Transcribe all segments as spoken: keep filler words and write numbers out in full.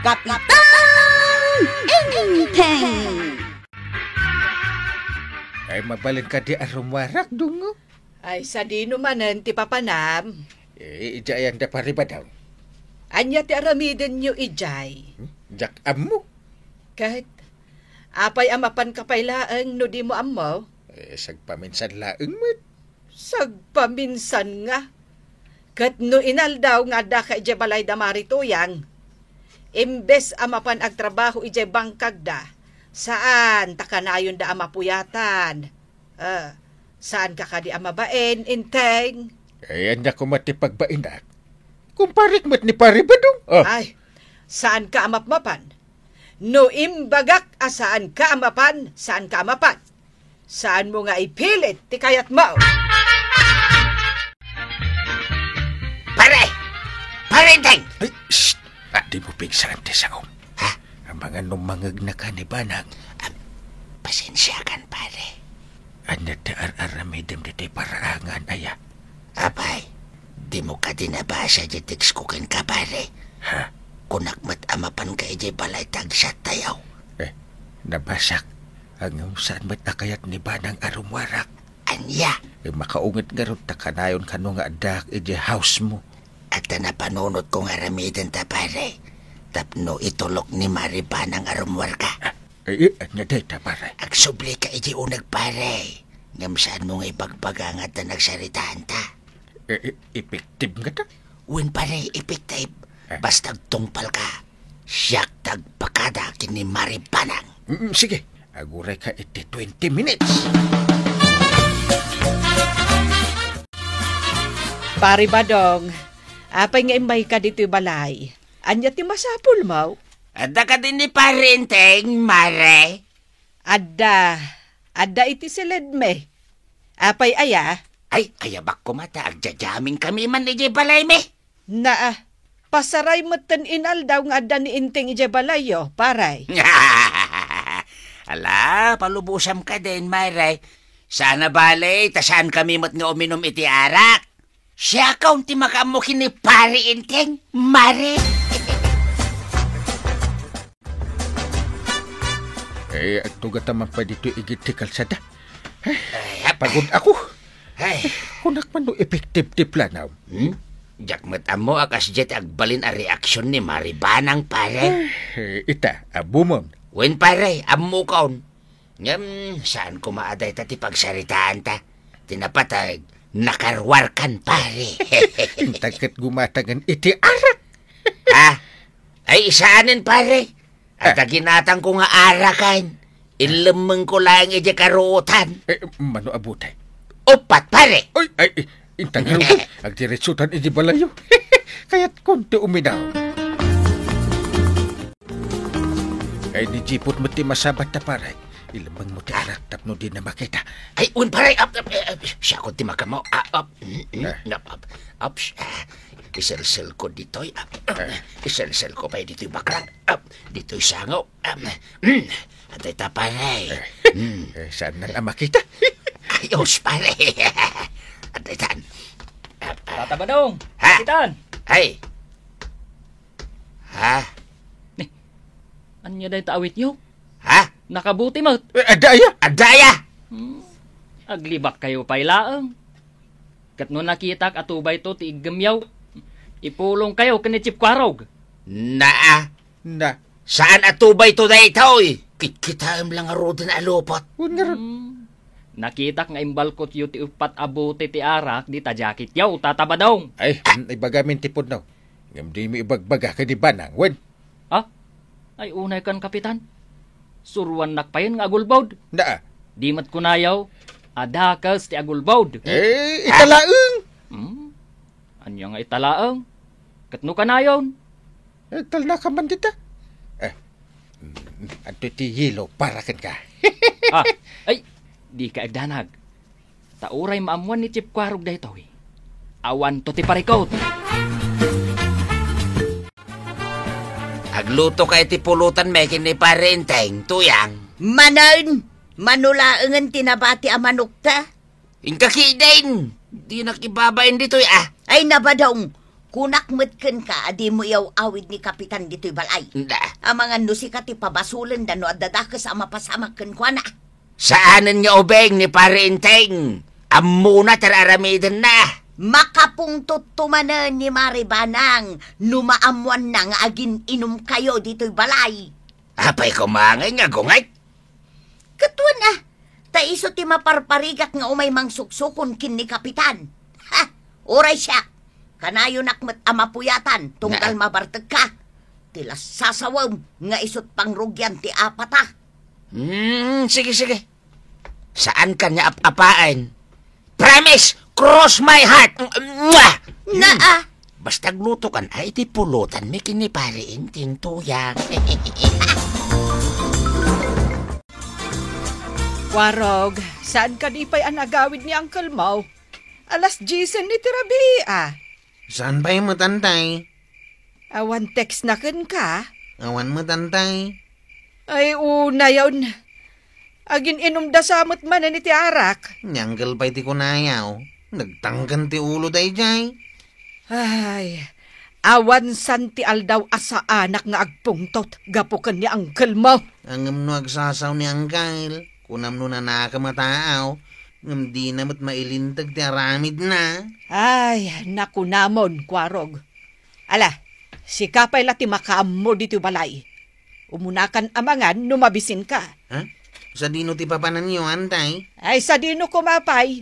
Kapitan Enteng! Ay, mabalin kadi a rummuarak, Dungo? Ay, sadino manen ti papanam? Eh, idiay anda, Pare Badong. Ania ti aramidenyo idiay? Hmm? Diak ammo. Ket, apay a mapanka pay laeng no dimo ammo? Eh, sagpaminsan laeng met. Sagpaminsan nga. Ket no inaldaw nga addaka idiay balay da Mari Tuyang, imbes a mapan agtrabaho idiay bangkagda, saan ta kanayonda a mapuyatan. Ah, saanka kadi a mabain, Enteng? Ay, ania koma ti pagbainak? Kumparek met ni Pare Badong. Ah. Ay, saanka a mapmapan? No imbagak a saanka a mapan, saanka a mapan. Saanmo nga ipilit ti kayatmo. Pare! Pare Enteng! Ay, shh! Ah, dimo pigsaan ti saom. Ha? Amangan no mangegnaka ni Banang. Am, pasensiakan, pare. Ania ti ar-aramidem ditoy paraangan, aya? Apay, dimo kadi nabasa diay text ko kenka, pare? Ha? Kunak met a mapanka idiay balay ti agsattayo. Eh, nabasak. Ngem saan met a kayat ni Banang a rummuarak. Ania? Eh, makaunget ngarud ta kanayon kano nga addaak idiay house mo. Adda napanunotko nga aramidenta, pare, tapno itulok ni Mari Banang a rummuarka. Ah, eh, eh, ania dayta, pare? Agsublika idiay uneg, pare. Ngem saanmo nga ibagbaga nga adda nagsaritaanta. Eh, eh, effective ngata? Wen, pare, effective. Ah. Basta agtungpalka. Siak ti agpakada ken ni Mari Banang. Mm, sige. Agurayka iti twenty minutes. Pare Badong, apay nga immayka ditoy balay? Ania ti masapulmo? Adda kadi ni Pare Enteng, Mare? Adda. Adda iti siledmi. Apay aya? Ay, ayabak koma ta agjajammingkami man idiay balaymi. Naa, pasaray metten inaldaw nga adda ni Enteng idiay balayyo, pare. Ala, palubosam kadin, Mare. Saan a bale, ta saankami met nga uminum iti arak. Siakon ti makaammo ken ni Pare Enteng, Mare. Eh, agtugataman pay ditoy igid ti kalsada. Ay, ay, ap-, pagod ako. Ay. Kunak man no effective ti plano. Hmm? Diak met ammo a kasdiay ti agbalin a reaksyon ni Mari Banang, pare. Ay, ita, ammomon. Wen, pare, ammokon. Ngem, saan koma a dayta ti pagsaritaanta? Ti napateg, nakaruarkan, pare. Inta ket gumatangen iti arak. Ha? Ay, saanen, pare. Adda ginatangko nga arakan. Inlemmengko laeng idiay karuotan. Eh, mano a buteng? Uppat, pare. Ay, ay, eh, inta ngarud, agdiretsotan idiay balayyo. Kayatkon ti uminum. Ay, ni Jipot met ti masabat ta, pare. Ilemmengmo ti arak tapno dina makita. Ay, wen, pare. Ap, ap, ap, siakon ti makaammo. Ah, ap, mm, mm, ap, ap, ap, ah, iselselko ditoy. Ap, ap, iselselko pay ditoy bakrang. Ap, ditoy sango. Am, mm, adda ita, pare. Eh, mm. Eh, saan na nga makita? Ayos, pare. Adda ita. Tata Badong, ha? Kapitan. Ay. Ha? Ni, ania dayta awityo? Ha? Nakabuti met. Eh, adda aya? Adda aya? Hmm. Aglibakkayo pay laeng. Ket no nakitak a tubayto ti iggemyo, ipulongkayo ken ni Chief Kuarog. Naa. Na. Saan a tubayto daytoy? Kitkitaem la ngaruden a lupot. Wen ngarud. Hmm. Nakitak nga imbalkotyo ti uppat a bote ti arak dita jacketyo, Tata Badong. Ay, hmm, ibagamin ti pudno. Ngem dimo ibagbaga ken ni Banang, wen? Ha? Ay, unaykan, Kapitan. Suroannak payen nga agulbod. Naa. Di met kunayo a dakes ti agulbod. Eh, ita laeng. Hmm? Ania nga ita laeng? Ket no kanayon? Eh, talnaka man dita. Eh, mm, adtoy ti yelo para kenka. Ah, ay, dika agdanag. Ta uray maammuan ni Chief Kuarog daytoy, awanto ti parikut. Aglutoka iti pulutan, met ken ni Pare Enteng, Tuyang. Manen, mano laengen ti nabati a manokta? Inka ketdin, dinak ibabain ditoy, ah. Ay, na, Badong, Kunak met kenka a dimo iyaw-awid ni Kapitan ditoy balay. Nda. Amangan no sika ti pabasolenda no adda dakes a mapasamak kenkuana. Saanen nga ubing ni Pare Enteng. Ammona ti ar-aramidenna. Makapungtot to manen ni Mare Banang no maammoanna nga agin-inumkayo ditoy balay. Apay koma ngay nga agungay? Ket wen a, ta isu ti maparparigak nga umay mangsuksukon ken ni Kapitan. Ha! Uray siak, kanayonak met a mapuyatan tunggal Na- mabartekka. Ti lassasawem nga isut pangrugian ti apata. Hmm, sige, sige. Saan ka niya ap-apaen? Promise, cross my heart. Mwah! Nga, Hmm. ah. Basta agluto kan ay ti pulutan mi ken ni Pare Enteng, Tuyang. Warog, saan ka di pay a nagawid ni Uncle Mau? Alas diesen ni ti rabii, ah. Saan pay met, Antay? Awan text na kenka? Awan met, Antay. Ay, unayon. Agin-inumda sa met manen iti arak. Ni Uncle pay ti kunayaw. Nagtangken ti ulo daydiay. Ay, awan san ti aldaw a saanak nga agpungtot gapu ken ni Uncle Mau. Ngem no agsasaw ni Uncle, kunam no nanakem a taaw, ngem dina met mailinteg ti aramidna. Ay, nakunamon, Kuarog. Ala, sika pay la ti makaammo ditoy balay. Umunakan a mangan no mabisinka. Ha? Sadino ti papananyo, Antay? Ay, sadino koma pay?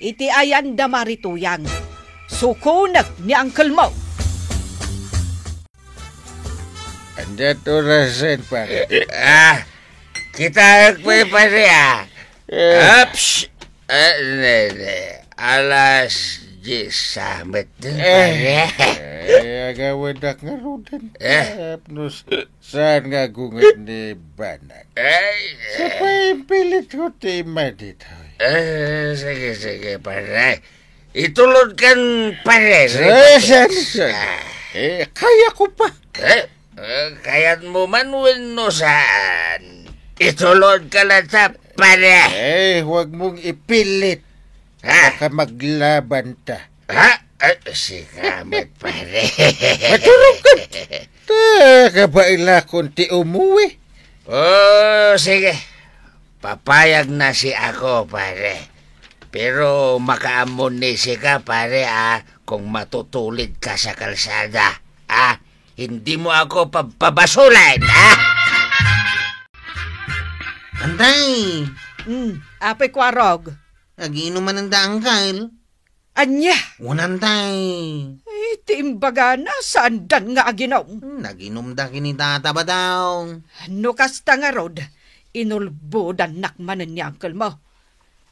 Iti ayan da Mare Tuyang. Sukonek ni Uncle Mau. Anda to rasen, pare? Ah, kita pay, pare, ah. Eh. Ups! Eh, ne, ne. Alas diyes sa met din, pare. Eh, agawadak nga ruden. Eh. Tapno s-, saan nga agunget ni Banag? Ay, eh. Sa paimpilit ko ti ima ditoy. Eh, sige, sige, pare. Itulod kan, pare. Eh, saan, saan? Ah. Eh, kaya ko pa. Eh, eh, kayat mo man wenno saan? Itulod ka lang sa, pare. Eh, huwag mong ipilit. Ha? Baka maglaban ta. Ha? Eh, sika met, pare. Maturog ka. Ta, kabailakon ti umuwi. Oh, sige. Papayag na si ako, pare. Pero makaammo ni sika, pare, ah, kung matutulid ka sa kalsada, ah, hindi mo ako pagpabasulan, ah! Antay! Hmm, apay Kuarog. Agiinuman anda, Uncle. Ania? Unantay. Ay, ti imbagana, saandan nga aginom. Hmm, naginumda ken ni Tata Badong. No kasta ngarud, inulbodannak manen ni Uncle Mau.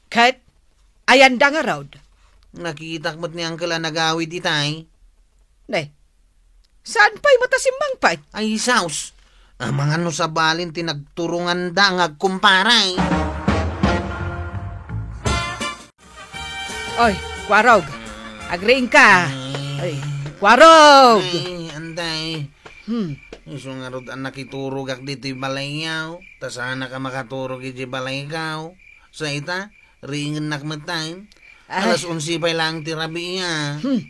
Ket, ayanda ngarud? Nakitak met ni Uncle a nagawid itay. Ne, saan pay met a simmangpet? Ay, saus. Amangan no sabalin ti nagturonganda nga agkumpara, eh. Oy, Kuarog. Agriingka. Ay. Ay, Kuarog! Ay, Antay. Hmm. Isu ngarud a nakiturogak ditoy balaykaw. Ta saanak a makaturog iti balaykaw. Sa ita, riingennak met tayo. Ay. Alas onse pay lang ti rabii, ah. Hmm.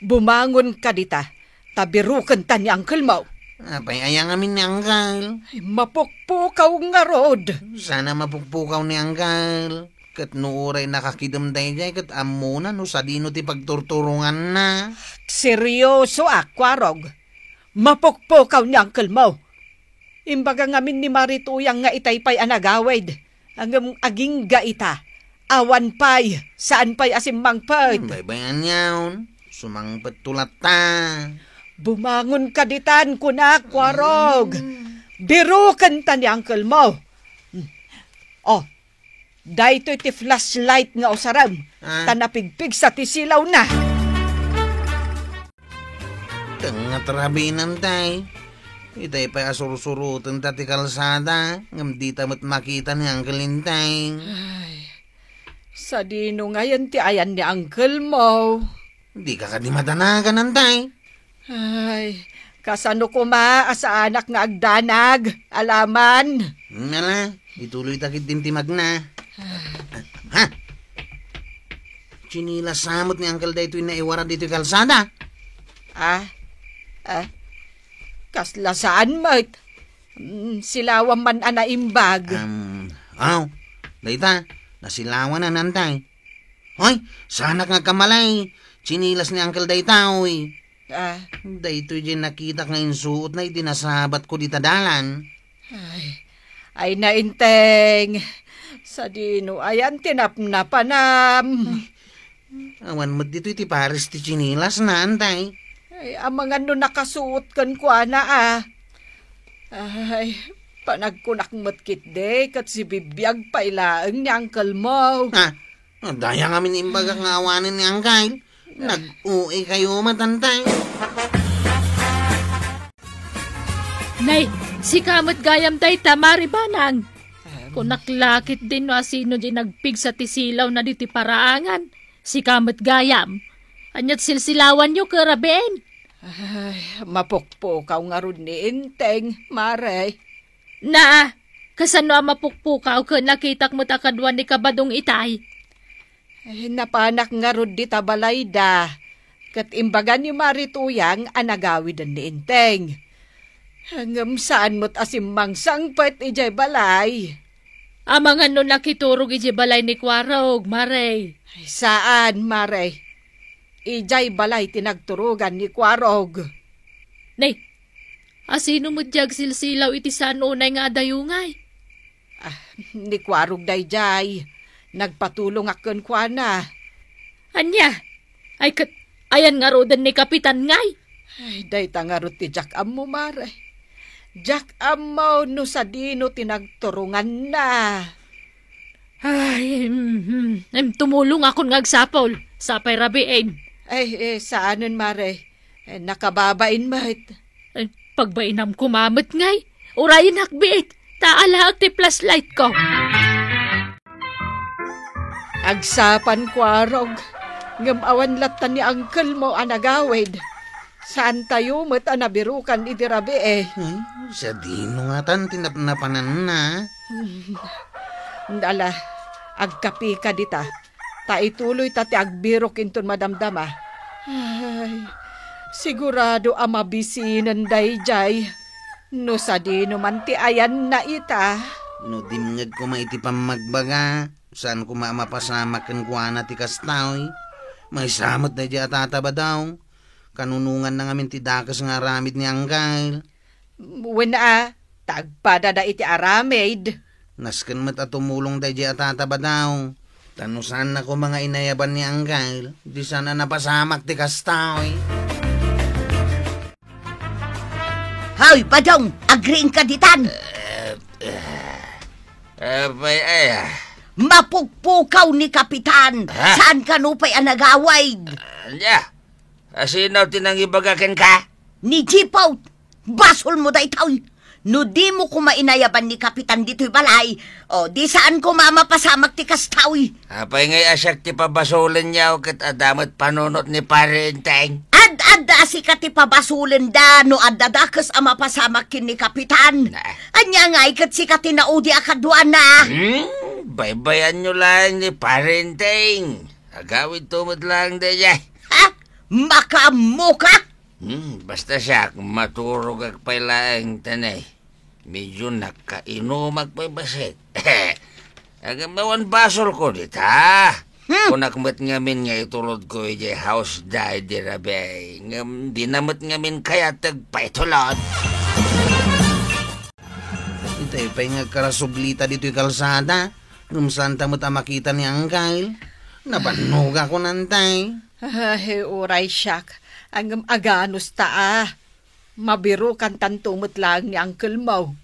Bumangon ka dita. Ta birukenta ni Uncle Mau. Apay aya ngamin ni Uncle? Ay, mapukpukaw ngarud. Sana mapukpukaw ni Uncle. Ket no uray nakakidem daydiay, ket ammona no sadino ti pagturturonganna. Seryosoak, Kuarog. Mapukpukaw ni Uncle Mau. Imbaga ngamin ni Mare Tuyang nga itay pay a nagawid. Ngem agingga ita, awan pay, saan pay a simmangpet. Hmm, baybay-an yaon. Sumangpet to latta. Bumangon ka ditan, kunak, Kuarog. Hmm. Birukenta ni Uncle Mau. Hmm. Oh, daytoy ti flashlight nga usarem. Ah. Ta napigpigsa ti silawna. Tengnga ti rabiinan, tay. Itay pay a sursurotenta ti kalsada, ngem dita met makita ni Uncle Enteng. Ay, sadino ngayen ti ayan ni Uncle Mau? Dika kadi madanagan, tay. Ay, kasano koma a saanak nga agdanag, alaman? Nala, ituloy ta ket ti timtimagna. Ha? Chinilas sa met ni Uncle daytoy naiwara ditoy kalsada. Ah? Ah? Kasla saan met. Mm, silawam man a naimbag. Um, aw, dayta, nasilawanan, antay. Hoy, saanak nga agkamali. Tsinilas ni Uncle dayta, oy. Ah. Daytoy diay nakitak nga insuotna idi nasabatko dita dalan. Ay, ay, Inteng. Sadino ayan ti napnapanam? Awan met ditoy ti pares ti tsinilasna, antay. Ay, amangan no nakasuot kenkuana, ah. Ay, panagkunak met ketdi, ket sibibiag pay laeng ni uncle mo. Ha? Dayta ngamin imbagak nga awanen ni Uncle. Nag-uwi kayo met, antay. Nay, sika met gayam dayta, Mari Banang. Kunak la ketdin no asino diay nagpigsa ti silawna ditoy paraangan. Sika met gayam. Ania't silsilawanyo, Kuya Rabiin? Ay, mapukpukaw ngarud ni Inteng, Mare. Na, kasano a mapukpukaw ken nakitak met a kadua ni Kabadong itay? Eh, napanak ngarud dita balayda, ket imbaga ni Mari Tuyang a nagawiden ni Inteng. Ngem saan met a simmangsangpet idiay balay. Amangan no nakiturog idiay balay ni Kuarog, Mare. Ay, saan, Mare. Idiay balay ti nagturogan ni Kuarog. Nay, asino met diay agsilsilaw iti saan unay nga adayungay? Ah, ni Kuarog daydiay. Nagpatulongak kenkuana. Ania? Ay ket, ayan ngaruden ni Kapitan ngay? Ay, dayta ngarud ti diak ammo, Mare. Diak ammo no sadino ti nagturonganna. Ay, mm, mm, em, tumulongakon nga agsapul. Sapay rabii. Ay, eh, saanen, Mare. Eh, nakababain met. Eh, pagbainam koma met ngay. Urayen hakbiit. Ta alaek ti flashlight ko. Agsapan, Kuarog. Ngem awan latta ni uncle mo a nagawid. Saantayo met a nabirukan idi rabii. Ay, sadino ngatan ti napnapananna? Ala, agkapika dita. Ta ituloyta ti agbirok inton madamdama. Ay, sigurado a mabisinen daydiay. No sadino man ti ayanna ita. No dimngeg koma iti pammagbaga, saan koma a mapasamak kenkuana ti kasta, oy. Maysa met daydiay a tatabadaw. Kanunonganna ngamin ti dakes nga aramid ni Angkal. Wen a, ta agpadada iti aramid. Nasken met a tumulong daydiay a tatabadaw. Ta no saanna koma nga inayaban ni Angkal, di saan a napasamak ti kasta, oy. Hoy, Badong! Agriingka ditan! Eh, eh, apay aya? Mapukpukaw ni Kapitan! Ha? Saan kano pay a nagawid? Ania? Asino ti nangibaga kenka? Ni Jipaw! Basolmo daytoy! No dimo koma inayaban ni Kapitan ditoy balay, o, di saan koma a mapasamak ti kasta, oy. Apay ngay a siak ti pabasolenyo ket adda met panunot ni Pare Enteng? Ad-adda a sika ti pabasolenda no adda dakes a mapasamak ken ni Kapitan. Na. Ania ngay ket sika ti naudi a kaduana? Hmm, baybayanyo laeng ni Pare Enteng. Agawidto met laeng daydiay. Ha? Makaammoka? Hmm, basta siak, maturogak pay laeng ta ne. Medyo nakainumak pay bassit. Agamawan basolko dita. Hmm. Kunak met ngamin nga iturodko idiay house da idi rabii. Ngem dina met ngamin kayat ti agpaitulod. Itay pay nga agkarasublita ditoy kalsada. Ngem saanta met a makita ni Angkal. Nabannogakon, antay. Ay, uray siak. Ngem aganusta a. Mabirukantanto met laeng ni uncle mo.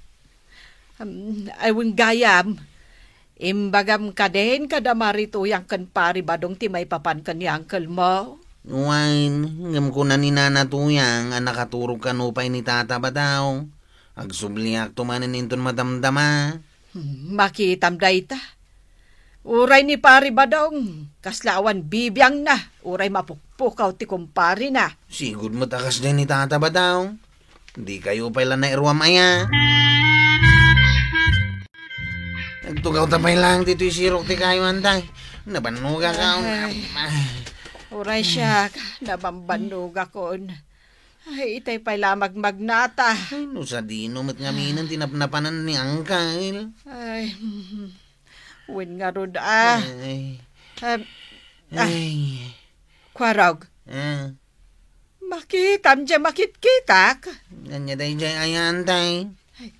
Am, ay, wen gayam. Imbagam kadin kada Mari Tuyang ken Pari Badong ti maipapan ken ni uncle mo? Wen, ngem kuna ni Nana Tuyang a nakaturog kano pay ni Tata Badaw. Agsubliakto manen inton madamdama. Hmm, makitam dayta. Uray ni Pari Badong, kasla awan bibiangna, uray mapukpukaw ti kumparina. Sigud met a kasdiay ni Tata Badaw. Dikayo pay la nairuam aya. Agtugawta pay laeng ditoy sirok ti kayo, antay. Nabannogak. Ay. Uray siak, nabambannog ako. Ay, itay pay la magmagnata. Ay, no sadino met ngaminen ti napnapanan ni Angkel. Ay, wen ngarud, ah. Ay. Ah, ah, Ay. Kuarog. Ah. Makitam diay makitkitak. Ania daydiay aya, Antay? Ay,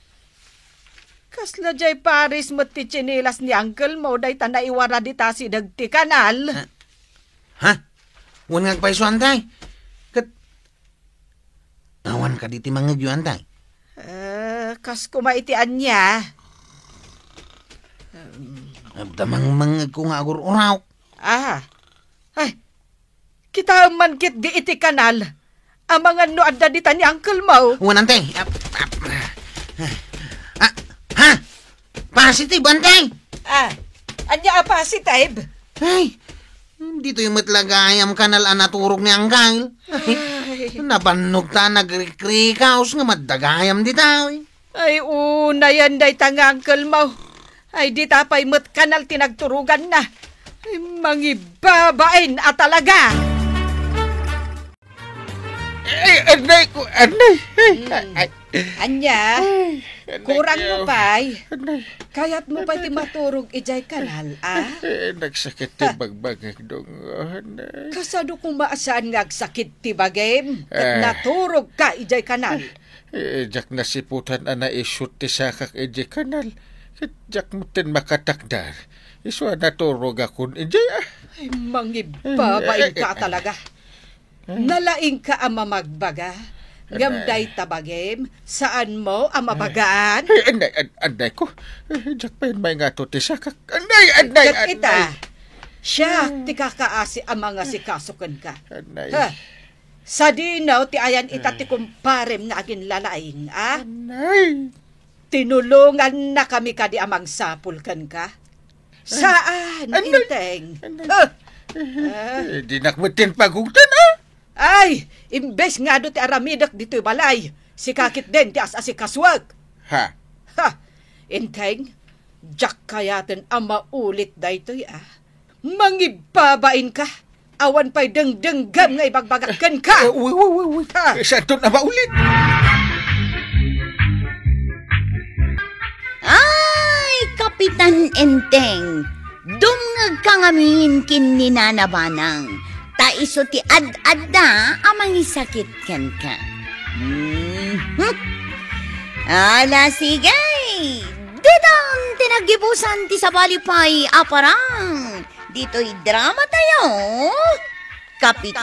kasla diay pares met ti tsinelas ni uncle mo, dayta naiwarad ita sideg ti kanal. Ha? Ha? Wen nga agpayso, Antay? Ket awan kadi ti mangngegyo, Antay? Eh, kas koma iti ania? Adda mangmangngegko nga agur-urawk. Ah. Ay, kitaem man ketdi iti kanal. Amangan no adda dita ni uncle mo. Wen, Antay. Ah, ah, ah, ha? Positive, Antay. Ah, ania a positive? Ay, ditoy met la gayam kanal a naturog ni Angkel. Ay. Nabannog ta nagrikrikaus nga madda gayam dita, oy. Ay, unayen dayta nga uncle mo. Ay, dita pay met kanal ti nagturoganna. Ay, mangibabain a talaga. Ay, anay ko, anay. Ay, Mm. ay, ay. Ania? Ay, anay Kurang mo ko. Pay? Anay. Kayat mo pay ti Anay. Maturog idiay kanal, ah? Ay, nagsakit ti Ha? bagbagak, dong. Anay. Kasano koma a saan nga agsakit ti bagim? Ket Ah. Naturog ka idiay kanal? Eh, diak nasiputan a naisut ti sakak idiay kanal. Ket diak metten makatakder. Isu a naturog akon idiay, ah. Ay, mangibabain Eh, eh, ka eh. talaga. Nalaing ka a mamagbaga, ngem Anay. Dayta bagim, saan mo a mabagaan? Ay, anay, an-, anay ko. Eh, diak pay maingato ti sakak. Anay, anay, Ket ita, anay. Siak ti kakaasi a mangasikaso kenka. Anay. Ha? Sadino ti ayan ita ti kumparem nga aginlalaing, a? Anay. Tinulongannakami kadi a mangsapul kenka? Saan, Anay! Inteng? Anay! Huh? Ah. Eh, dinak met ti pagugtan, ah! Ay, imbes nga adu ti aramidek ditoy balay, sika ketdin ti as-asikasuek. Ha? Ha! Inteng, diak kayaten a maulit daytoy, ah. Mangibabain ka. Awan pay dengdenggem nga ibagbagak kenka. Eh, uy, uy, uy, uy. Ha? Eh, saan to na maulit? Ay, Kapitan Enteng, dumngeg ka ngamin ken ni Nana Banang, ta isu ti ad-adda a mangisakit kenka. Mhm. Ala, sige. Ditan ti naggibusan ti sabali pay a parang. Ditoy drama tayo, Kapitan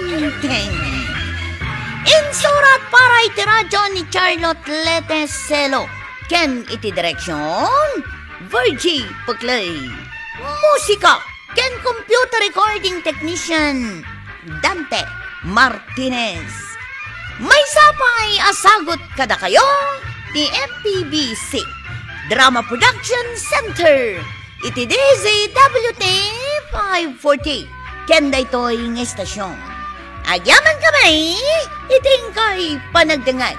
Enteng. Insurat para iti radyo ni Charlotte Lete Celo, ken iti direksyon, Virgie Puclay. Musika ken computer recording technician, Dante Martinez. Maysa pay a sagut kadakayo ti M P B C Drama Production Center iti D Z W T five forty ken daytoy nga istasyon. Agyamankami iti inkay panagdengngeg.